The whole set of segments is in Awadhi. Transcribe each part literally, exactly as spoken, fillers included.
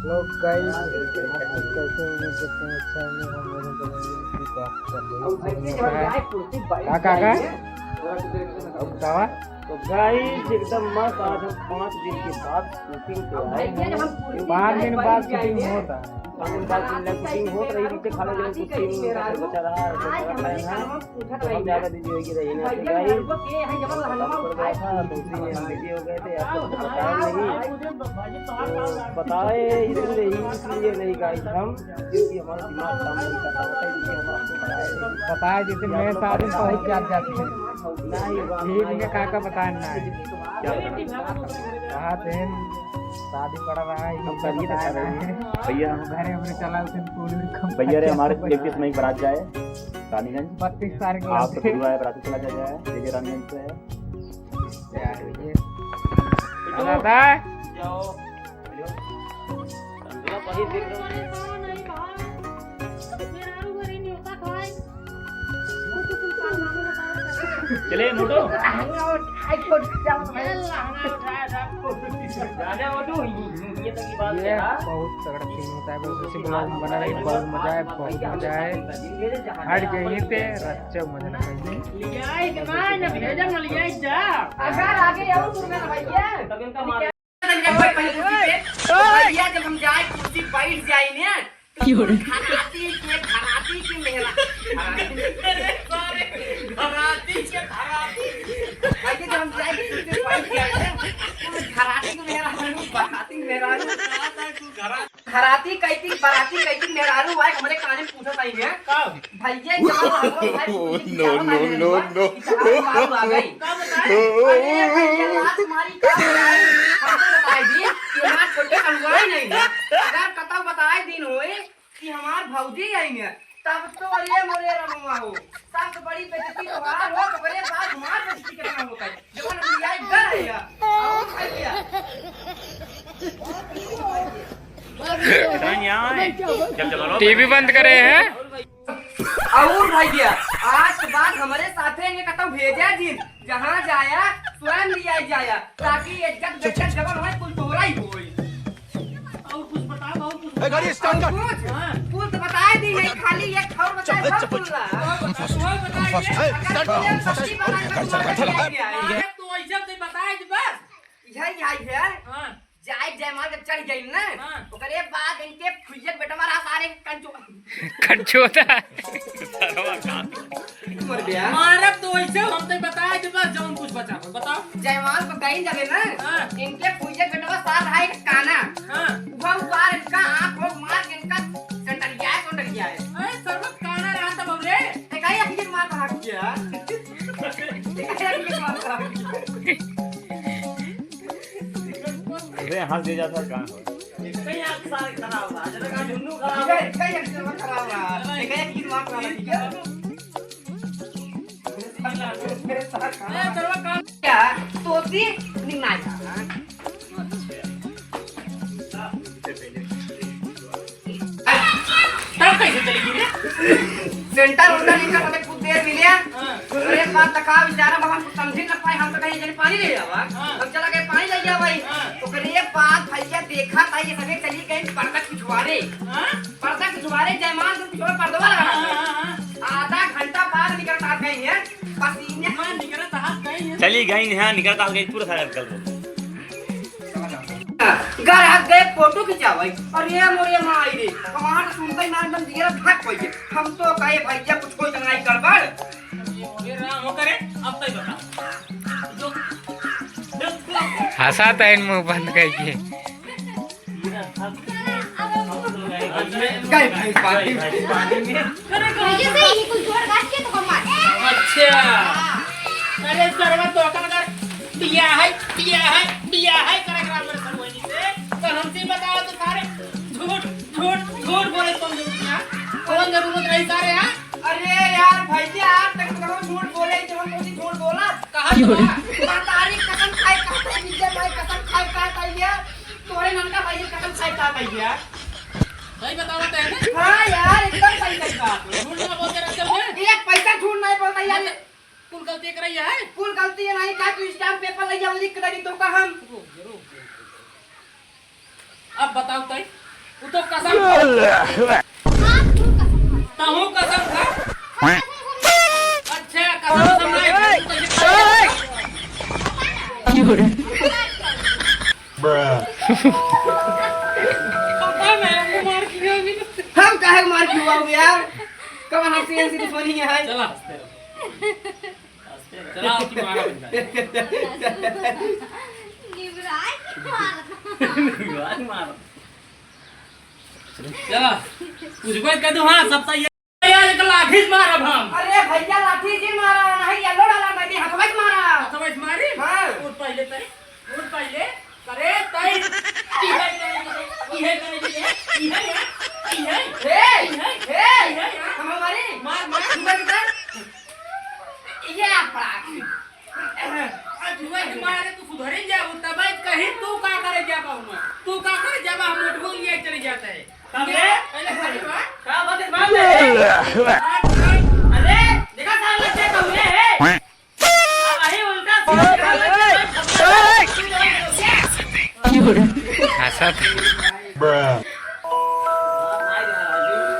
Hello guys, आप सब कैसे हो? उम्मीद करते हैं अच्छा होंगे। हम मेरे चैनल की बात कर रहे हैं। का, का, का? अब का हुआ? तो guys, एकदम मस्त। आज हम पाँच दिन के बाद shooting पे आए हैं। पाँच दिन बाद shooting होता है। पाँच दिन बाद shooting होत रही, उनके खाना जो कुछ scene बचा रहा है, बचा रहा है। बहुत ज्यादा busy हो गई रही ना, तो guys, काम पर गया था, तो उसी में हम busy हो गए थे, आपको बताया नहीं। तो बताए इसलिए, इसलिए नहीं guys हम, क्योंकि हमारा दिमाग काम नहीं करता, बताइए, हम आपको बताए नहीं। बताए जैसे मैं शादी में पहुंच जात जाते हैं। नहीं, वाह, ठीक नहीं, में वाह। काका बताए ना है। क्या बताएं? कहा थे शादी पड़ा रहा है, हम ये करिए तो बताया कर रहे हैं। नहीं है। भैया, हम घरे हमरे चला उसे पूरी कम भैया रे, हमारे भैया। Practice नहीं, बारात जाए रानीगंज। बत्तीस तारीख को आप तो जाते हैं। गुरुवार बराती चला जाए, जय जय रानीगंज से है। यार, ये दादा। जाओ। चले मोटू। राजा मोटू, ये तो की बात ये है, हाँ? बहुत तगड़ा scene होता है, बस उसी vlog में बना रही, बहुत मजा आए, बहुत मजा आए। हट गई थे, रच्चा मजा लगा। लियाई के ना, ना भेजा, ना लियाई जा। अगर आगे आओ तो ना भैया। तब इनका मार। भैया, जब हम जाए कुर्सी बैठ जाए ने, तो क्यों? घराती के, घराती के मेहरा-, घराती के, घराती। भैया, जब हम जाए कुर्सी बैठ जाए ने, तो घराती के मेहरा, घराती के मेहरा। घराती कइती, बराती कइती, मेहरारू आए, हमरे काने में पूछत आई है। का? भैया, जब हम लोग भाई पूछे कि no, क्या no, बताए no, बा? No। कि तहार बाबू आ गई। का बताए? अरे भैया, लात मारी का बताए? हम तो बताए दी कि हमार छोटे कलुआ ही नहीं है। अगर कतौ बताए दिन होए कि हमार भौजी आई है, तब तो अरे मोरे रमुआ हो, सबसे बड़ी बेइज्जती तोहार हो, तो अरे बाप हमार बेइज्जती कितना होता है। जब हम लिया इधर आइया, और खाइया। टीवी बंद करे हैं। और भैया, आज के बाद हमरे साथे इनके कतौ भेजा जिन, जहाँ जाया स्वयं लिया जाया, ताकि इज्जत बेइज्जत जवन होए कुल तोहरा ही होए। और कुछ बताओ, और कुछ ए, गाड़ी start कर। कुछ? हाँ। कुछ तो बताए दी नहीं, खाली एक ठौर बताए, चल, सब चल, सुन ला। चल, चल, चल, चल, अगर तुझे सच्ची बात है, तो तुम्हारे लिए आए। अरे, तो ऐसे तो बताए दी बस। यही आई है। हाँ। जाए जयमाल जब चढ़ गई ना, हाँ। ओकरे बाद इनके फुइयक बेटवा रहा सारे कंचो-, कंचोता। मर गया। मारब तो वैसे हम तो बताए दे बस जौन कुछ बचा हो, बताओ। जयमाल को गई जबे ना, हाँ। इनके फुइयक बेटवा साथ रहा एक काना। हाँ। वो बार इनका आँख हो मार के इनका सेंटरिया है, सेंटरिया है। अरे सर्व काना रहा तब रे। ते काहे अखिए मार रहा किया? ते काहे अखिए मार रहा किया? अरे, हंस दे जा सर, कहाँ हो? इसका ही आँख सारे खराब रहा, जरा का झुन्नू खराब है। इसका ही आँख खराब रहा, इसका ही आँख खराब रहा, ठीक है? ए, चलो काम। क्या? तोती निनाया। तब कैसे चलेगी रे? सेंटर उंटर इनका पता कुछ देर मिले। हाँ। अरे बात दिखा बेचारा, बाबा कुछ समझ ही ना पाए, हम तो कहीं जने पानी ले आवा। हाँ। हम चला गए पानी ले आवा भाई। हाँ। ओकरे बाद भैया देखा था ये सभी चली गई पर्दा पिछवारे। हाँ। पर्दा पिछवारे जयमाल को पिछवारे पर्दवा लगा हाँ, रहा था। हाँ, हाँ। आधा घंटा बाद निकल आ गई है पसीने। हाँ, निकल आ गई है। चली गई है, निकल आ गई, पूरा सारा निकल गई। घर आ गए फोटो खिंचावे। अरे मोरे माई रे, हमार सुनते ही ना एकदम जिगरा धक हो गए। हम तो कहे भैया कुछ कोई तो नहीं गड़बड़। अरे मोरे राम हो करे, अब तो ही बता। जो, जो, हंसा तो इन मुंह बंद करके। गए भाई पानी में। भैया से ही कुछ जोड़ घाट के तो हम मारे। अच्छा। अरे सरवा तो का कर दिया है, दिया है, दिया है करे ग्राम में सब वही से। तो हमसे बताओ तो सारे झूठ, झूठ, झूठ बोले तुम लोग यहाँ। कौन जरूरत रही सारे यहाँ? अरे यार भैया, आज तक तो हम झूठ बोले ही तो हम कौन सी झूठ बोला? कहा क्यों? तारीख कसम खाए कहते हैं, विजय भाई कसम खाए कहता है ये। तोरे ननका भाई कसम खाए कहता है ये। सही बतावत है ना? हाँ यार, एकदम सही, सही बात है। झूठ ना बोलते रहते हो, हैं? एक पैसा झूठ नहीं बोलता यार। कुल गलती एक रही है। कुल गलती ये नहीं का तू स्टाम्प पेपर ले जाओ, लिख के दे दी तो का हम। अब बताओ तई, कसम। तहूँ कसम खा। अच्छा, कसम, कसम नहीं खाई, तू तो ये पता नहीं, वो मार क्यों भी नहीं। हम काहे मार क्यों आओगे यार? कब हम सीएनसी दुश्मनी है? चला, हंसते रहो। हंसते रहो। चला, आपकी मारा बन जाए। निवराज मार। निवराज मार। चला, कुछ कोई कह दो, हाँ, सब सही है। यार, एक लाठी से मारब हम। अरे भैया, लाठी से मारा, नहीं, येलो डाला, मैंने हथवा से मारा। हथवा से मारी? हाँ। उठ पहले तई, उठ पहले। अरे तई, इहे करे दे, इहे करे दे, इहे, इहे, हे, इहे, हे, इहे, हम हमारी मार, मार, घुमा के कर। ये आप पड़ा। आज हुआ कि मारे तू सुधरे जाबू, तब आज कहीं तू का करे जाबा हुआ? तू का करे जाबा, हम मोटू ये चले जाता है। तब ये? पहले खाली बात। का बात है, बात है? अरे, देखा साला क्या कहूँ है? अब वही उल्टा सीधा सीधा हंसत।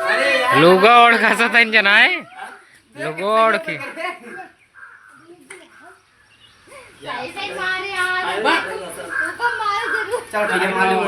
अरे यार। लुगा ओढ़ के हंसत है, जनाए? लुगा ओढ़ के। ऐसे ही मारे यार। तुमको मारे जरूर। चलो ठीक है, मार लो।